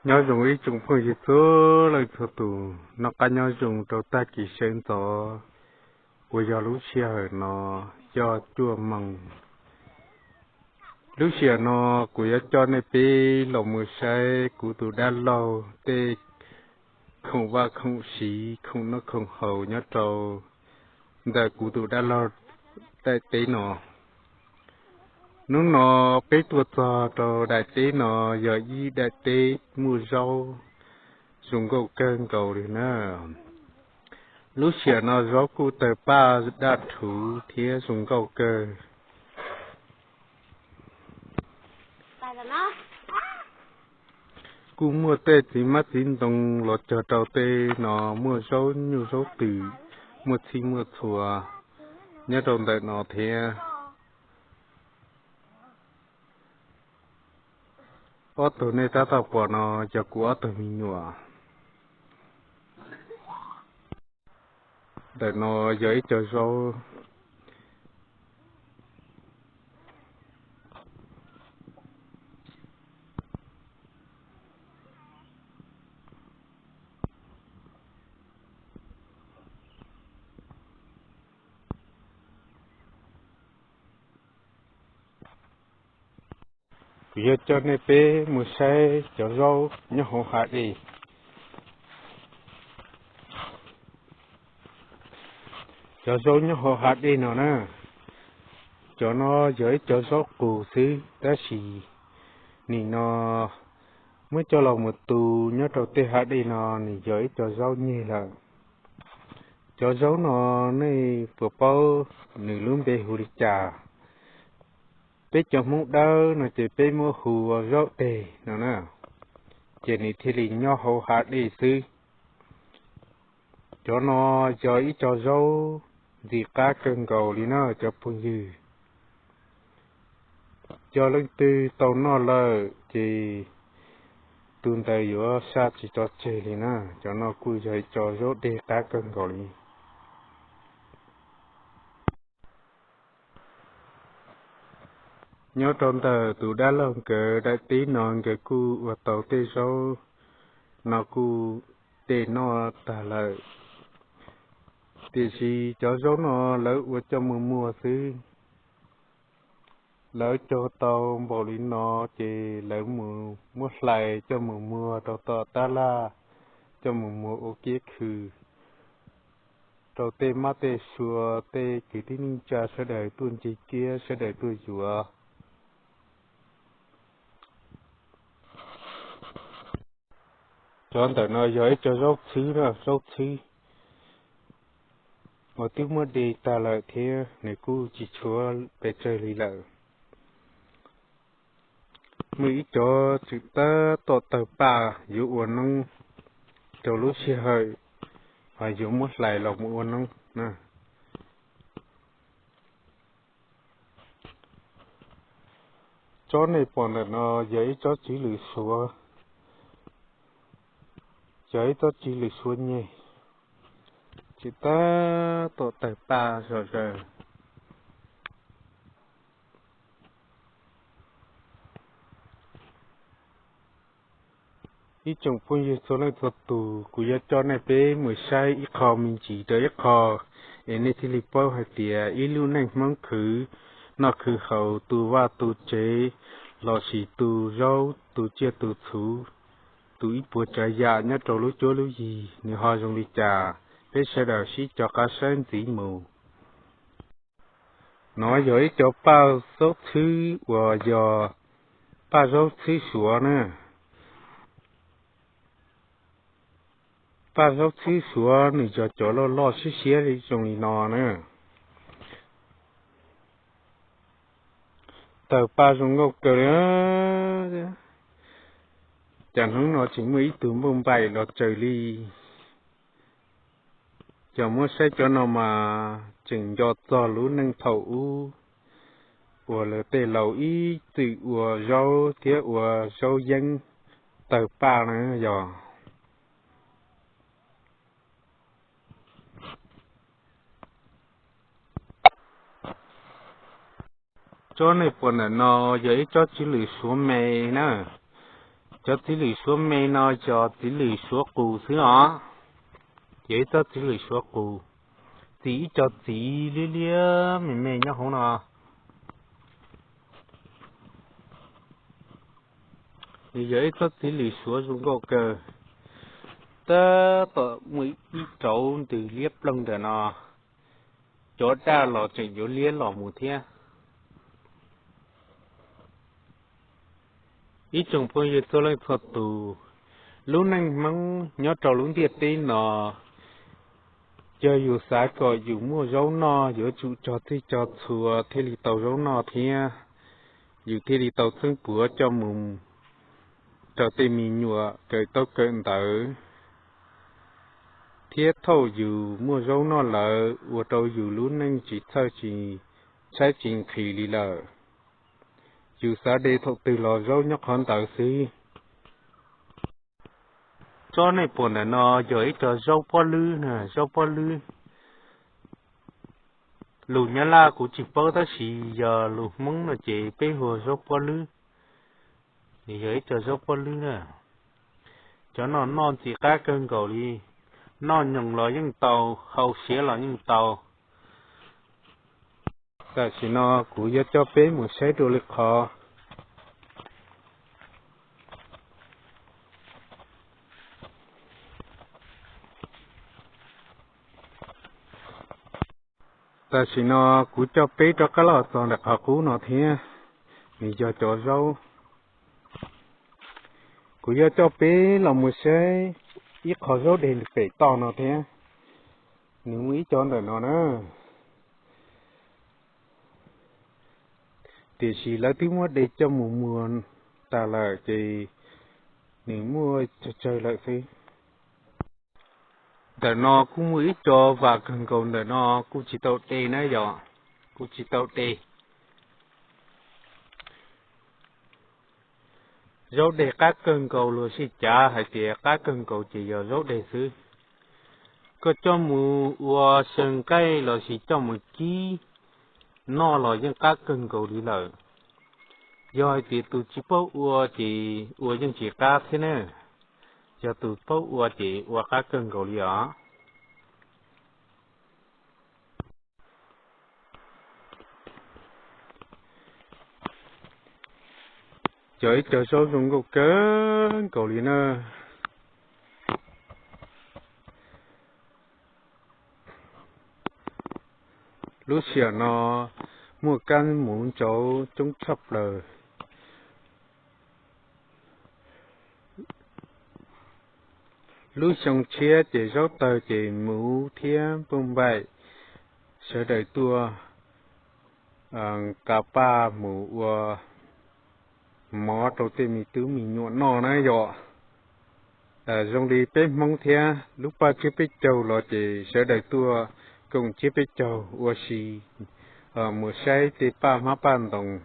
Nyob zoo ib tsoom phooj ywg txhua leej txhua tus, noj qab nyob zoo rau tag kis sawv ntxov uas yog lub sij hawm no yog cuaj moos. Lub sij hawm no kuv yuav coj nej peb los mus saib kuv tus dab laug tej khoom vaj khoom siv, khoom noj khoom haus nyob rau ntawm kuv tus dab laug daim teb no. Hnub no peb tuaj txog rau daim teb no yog ib daim teb muaj zaub zoo nkauj kawg nkaus li na. Lub sij hawm no zaub kuj tawg paj daj rhuv thiab zoo nkauj kawg. Kuj muaj tej txiv hmab txiv ntoo los cog rau tej no, muaj zaub nyuj zaub twm, muaj txhij muaj txhua nyob rau ntawm no thiab. Ob tug nej tab tom pom no yog kuv ob tug me nyuam. Ntawm no yog ib co zaub. Kuv yuav coj nej peb mus saib cov zaub nyob hauv hav dej. Cov zaub nyob hauv hav dej no na, cov no yog ib co zaub qus xwb, tab sis nim no muab coj los mus tu nyob rau tej hav dej no nws yog ib co zaub nyeg lawm. Cov zaub no nej puas paub nws lub npe hu li cas? Peb cov Hmoob Dawb no ces peb muab hu ua zaub deg no na, ces nws thiaj li nyob hauv hav dej xwb. Cov no yog ib co zaub ntxim qab kawg nkaus li na cov phooj ywg. Cov leej twg tau noj lawm ces tus ntawd yuav saj tsis tso tseg li na. Cov no kuj yog ib co zaub dej qab kawg nkaus li. Nyob rau ntawm tus dab laug nkawd daim teb no nkawd kuj ua tau tej zaub no kuj de noj tag lawm. Tiam sis cov zaub no lawv ua coj mus muag xwb. Lawv cog tau npaum li no ces lawv mus muab hlais coj mus muag rau tom tab laj, coj mus muag ua kiab khw rau tej mab tej sua, tej kwv tij neej tsa sawv daws tuaj nce kiab sawv daws tuaj yuav. Cov ntawm no yog ib co zaub txhwb na, zaub txhwb uas twb muab de tag lawm thiab nws kuj tsis tshuav pes tsawg li lawm. Muaj ib cov tseem tab tom tawg paj yuav ua noob rau lub sij hawm yuav muab hlais los mus ua noob na. Tsob nej pom ntawm no yog ib tsob tswv lwm suav, yog ib tsob tswv lwm suav nyeg, tseem tab tom tawg paj zom zaws. Ib tsoom phooj ywg txhua leej txhua tus, kuv yuav coj nej peb mus saib ib qho me ntsis rau ib qho, es nej thiaj li paub hais tias ib lub neej Hmoob khwv noj khwv haus, tu vaj tu tsev, lossis tu zaub tu tsiaj tu txhuv, tu ib puas tsav yam nyob rau lub cuab lub yig nws ho zoo li cas, peb sawv daws sib cog qab saib ntxiv mus. No yog ib co paj zaub txhwb uas yog paj zaub txhwb suav na. Paj zaub txhwb suav nws yog cov loj loj siab siab li zoo li no na. Tawg paj zoo nkauj kawg li. Cas hnub no tseem muaj ib tug npauj npaim los tsaws li. Cov muab saib cov no mas tseem nco txog lub neej thaum ub uas lawv tej laus ib txwm ua zaub thiab ua zaub yeeb tawg paj na yog. Tsob nej pom ntawm no yog ib tsob tswv lwm suav me na. Cov txiv lwm suav me no yog txiv lwm suav qus xwb os. Yog ib txoj txiv lwm suav qus, txiv ib co txiv liab liab me me nyob hauv no. Nws yog ib txoj txiv lwm suav zoo nkauj kawg. Tab tom muaj ib rauv ntws liab ploog ntawm no, cov daj los tseem yuav liab los mus thiab. Ib tsoom phooj ywg txhua leej txhua tus, lub neej Hmoob nyob rau lub ntiaj teb no, yog yus xav kom yus muaj zaub noj yuav tsum cog txhij cog txhua thiaj li tau zaub noj thiab. Yus thiaj li tau txeeb puav coj mus rau tej me nyuam kawm ntaub kawm ntawv, thiab thaum yus muaj zaub noj lawm ua rau yus lub neej tsis txhawj tsis tshaib tsis nqhis li lawm. Yus xav de thaum twg los zaub nyob qhov ntawd xwb. Tsob nej pom ntawm no yog ib co zaub pob lwb na, zaub pob lwb. Lus Nyab Laj kuv tsis paub tab sis yog lus Hmoob no ces peb hu ua zaub pob lwb. Nws yog ib co zaub pob lwb na. Cov no noj ntxim qab kawg nkaus li, noj nyoos los yeej tau, hau siav los yeej tau. Tam sim no kuv yuav coj peb mus saib dua li qhov. Tam sim no kuv coj peb rov qab los txog ntawm qhov qub no thiab, nws yog cov zaub. Kuv yuav coj peb los mus saib ib qho zaub deg pem toj no thiab, nws muaj ib co ntawm no na. Tiam sis lawv twb muab de coj mus muag tas lawm ces nws muaj tsawg tsawg lawm xwb. Ntawm no kuj muaj ib co vam kawg nkaus ntawm no kuj tsis tau de na yom, kuj tsis tau de. Zaub deg qab kawg nkaus, luag sij cav hais tias qab kawg nkaus ces yog zaub deg xwb. Koj coj mus ua xyaw nqaij lossis coj mus kib noj los yeej qab kawg nkaus li lawm. Yog hais tias tus tsis paub ua ces ua yeej tsis qab thiab na. Yog tus paub ua ces ua qab kawg nkaus li os. Cov ib co zaub zoo nkauj kawg nkaus li na. Lub sij hawm no muaj kab muv ntsauv coob tshaj plaws. Lub xyoo tshiab ces zaub tawg ces muv thiab npauj npaim sawv daws tuaj nqa paj mus ua mov rau tej me tub me nyuam noj na yom. Zoo li peb Hmoob thiab, lub paj tsiab peb caug los ces sawv daws tuaj koom tsiab peb caug ua si mus saib tej paj hmab paj ntoos